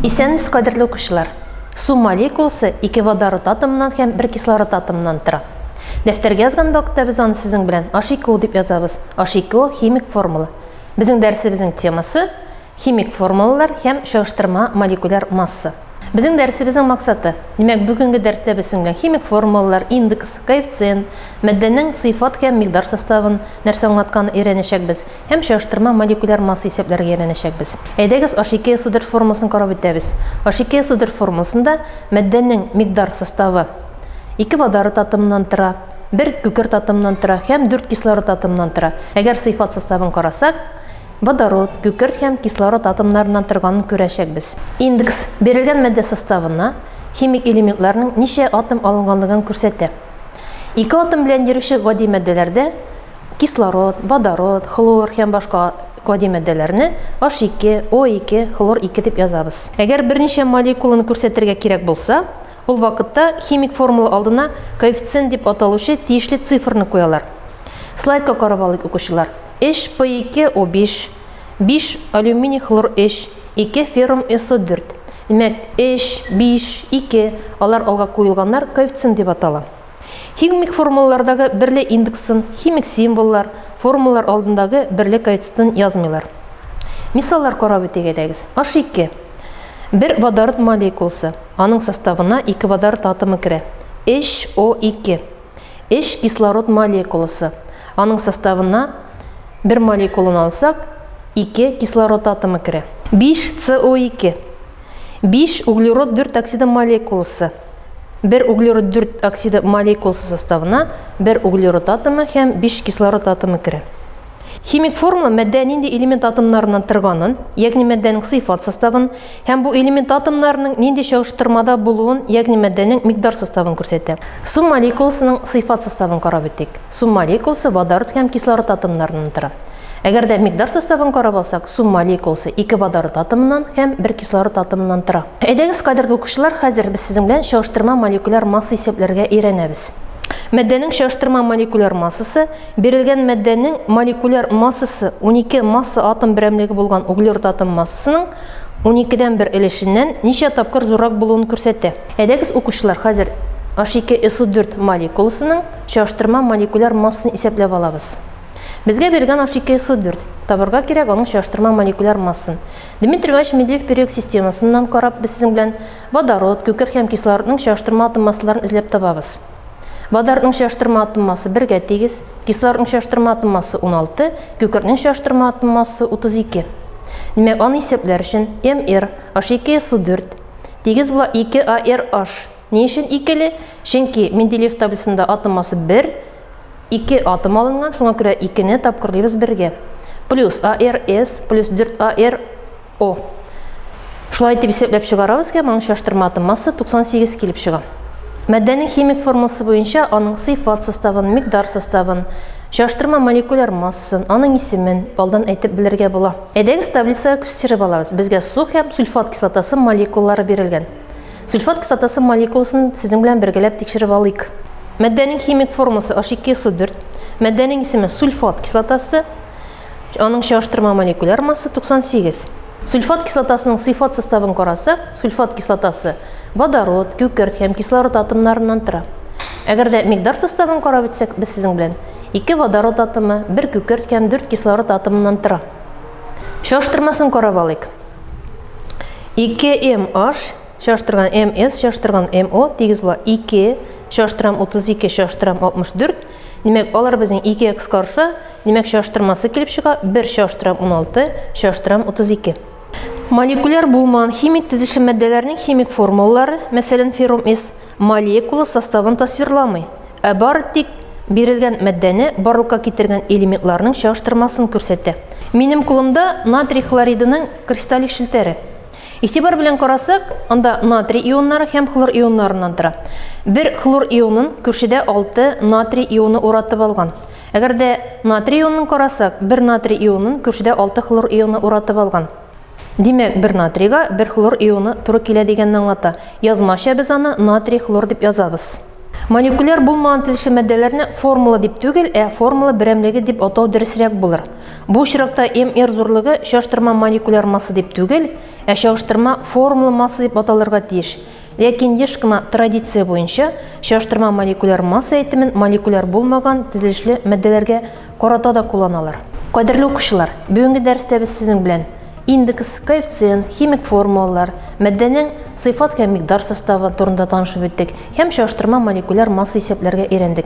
Исәнмесез, кадерле укучылар! Су молекуласы ике водород атомыннан һәм бер кислород атомыннан тора. Дәфтәргә язган вакытта без аны сезнең белән H2O дип язабыз. H2O химик формула. Безнең дәресебезнең темасы химик формулалар һәм чагыштырма молекуляр масса. Безнең дәресебезнең максаты, димәк, бүгенге дәрестә без сезнең белән химик формулалар, индекс, коэффициент, матдәнең сыйфат һәм микъдар составын нәрсә аңлатканын өйрәнәчәкбез һәм чагыштырма молекуляр масса исәпләргә өйрәнәчәкбез. Әйдәгез, H2SO4 формуласын карап үтәбез. H2SO4 формуласында матдәнең микъдар составы ике водород атомыннан тора, бер күкерт атомыннан тора һәм дүрт кислород атомыннан тора. Әгәр сыйфат составын карасак, Водород, күкерт һәм кислород атомнарыннан торганын күрәчәкбез. Индекс, бирелгән матдә составына химик элементларның ничә атом алынганлыгын күрсәтә. Ике атом белән йөрүче гади матдәләрдә кислород, водород, хлор һәм башка гади матдәләрне H2, O2, хлор 2 дип язабыз. Әгәр берничә молекуланы күрсәтергә кирәк булса, ул вакытта химик формула алдына коэффициент дип аталучы тиешле цифрны куялар. Слайдка карап алыйк, укучылар. Өч П2 О5, биш алюминий хлор өч, ике феррум СО4. Димәк, өч, биш, ике, алар алга куелганнар коэффициент дип атала. Химик формулалардагы берле индексын, химик символлар, формулалар алдындагы берле коэффициентын язмыйлар. Мисаллар карап үтик әйдәгез. H2. Бер водород молекуласы. Аның составына ике водород атомы керә. HO2. Өч кислород молекуласы. Аның составына бер молекуланы алсак, ике кислород атомы керә. 5 СО2. 5 углерод 4 оксиды молекуласы. Бер углерод 4 оксиды молекуласы составына бер углерод атомы һәм 5 кислород атомы керә. Химик формула матдә нинди элемент атомнарыннан торганын, ягъни матдәнең сыйфат составын һәм бу элемент атомнарының нинди чагыштырмада булуын, ягъни матдәнең микъдар составын күрсәтә. Су молекуласының сыйфат составын карап үтик. Су молекуласы водород һәм кислород атомнарыннан тора. Әгәр дә микъдар составын карап алсак, су молекуласы ике водород атомыннан һәм бер кислород атомыннан тора. Әйдәгез, кадерле укучылар, хәзер без сезнең белән чагыштырма молекуляр масса исәпләргә өйрәнәбез. Матдәнең чагыштырма молекуляр массасы Бирелгән матдәнең молекуляр массасы 12 масса атом берәмлеге булган углерод атом массасының уникедән бер өлешеннән ничә тапкыр зуррак булуын күрсәтә. Әйдәгез, укучылар, хәзер H2SO4 молекуласының чагыштырма молекуляр массасын исәпләп алабыз. Безгә бирелгән H2SO4. Табарга кирәк аның чагыштырма молекуляр массасын. Дмитрий Иванович Менделеев период системасыннан карап, без сезнең белән водород, күкерт һәм кислородның чагыштырма атом массаларын эзләп табабыз. Водородның чагыштырма атом массы бергә тигез, кислородның чагыштырма атом массы 16, күкертнең чагыштырма атом массы 32. Димәк, аны исәпләр өчен МР H2SO4 тигез була 2 ARH. Ни өчен икеле? Чөнки Менделеев таблицасында атом массы 1, 2 атом алынган, шуңа күрә 2-не тапкырлыйбыз бергә. Плюс ARS плюс 4 AR О. Шулай итеп исәпләп чыгарабыз һәм аның чагыштырма атом массы 98 килеп чыга. Матдәнең химик формуласы буенча аның сыйфат составын, микъдар составын, чагыштырма молекуляр массасын, аның исемен алдан әйтеп белергә була. Әйдәгез таблицага күз төшереп алабыз. Безгә су һәм сульфат кислотасы молекулалары бирелгән. Сульфат кислотасы молекуласын сезнең белән бергәләп тикшереп алыйк. Матдәнең химик формуласы H2SO4. Матдәнең исеме сульфат кислотасы. Аның чагыштырма молекуляр массы 98. Сульфат кислотасының сыйфат составын карасак, сульфат кислотасы водород, күкерт һәм кислород атомнарыннан тора. Әгәр дә микъдар составын карап үтсәк, без сезнең белән ике водород атомы, бер күкерт һәм дүрт кислород атомыннан тора. Чагыштырмасын карап алыйк. 2 МH чагыштырган МС чагыштырган МО тигез була 2 чагыштырам 32 чагыштырам 64. Димәк, алар безнең 2 кыскарса, Димәк, чагыштырмасы килеп чыга, бер чагыштырам 16, чагыштырам 32. Молекуляр булмаган химик төзешле матдәләрнең химик формулалары, мәсәлән, феррум С, молекула составын тасвирламый, ә бары тик бирелгән матдәне барлыкка китергән элементларның чагыштырмасын күрсәтә. Минем кулымда натрий хлоридының кристаллик челтәре. Игътибар белән карасак, анда натрий ионнары һәм хлор ионнарыннан тора. Бер хлор ионын күршедә 6 натрий ионы уратып алган. Әгәр дә натрий ионын карасак, бер натрий ионын күршедә 6 хлор ионы уратып алган. Димәк, бер натрийга бер хлор ионы туры килә дигәнне аңлата. Язмача без аны натрий хлор дип язабыз. Молекуляр булмаган төзешле матдәләрне формула дип түгел, ә формула берәмлеге дип атау дөресрәк булыр. Бу очракта МР зурлыгы чагыштырма молекуляр масса дип түгел, ә чагыштырма формула масса дип аталырга тиеш. Ләкин еш кына традиция буенча чагыштырма молекуляр масса әйтемен молекуляр булмаган төзелешле матдәләргә карата да кулланалар. Кадерле укучылар, бүгенге дәрестә без сезнең белән индекс, коэффициент, химик формулалар, матдәнең сыйфат һәм микъдар составы турында танышып үттек һәм чагыштырма молекуляр масса исәпләргә өйрәндек.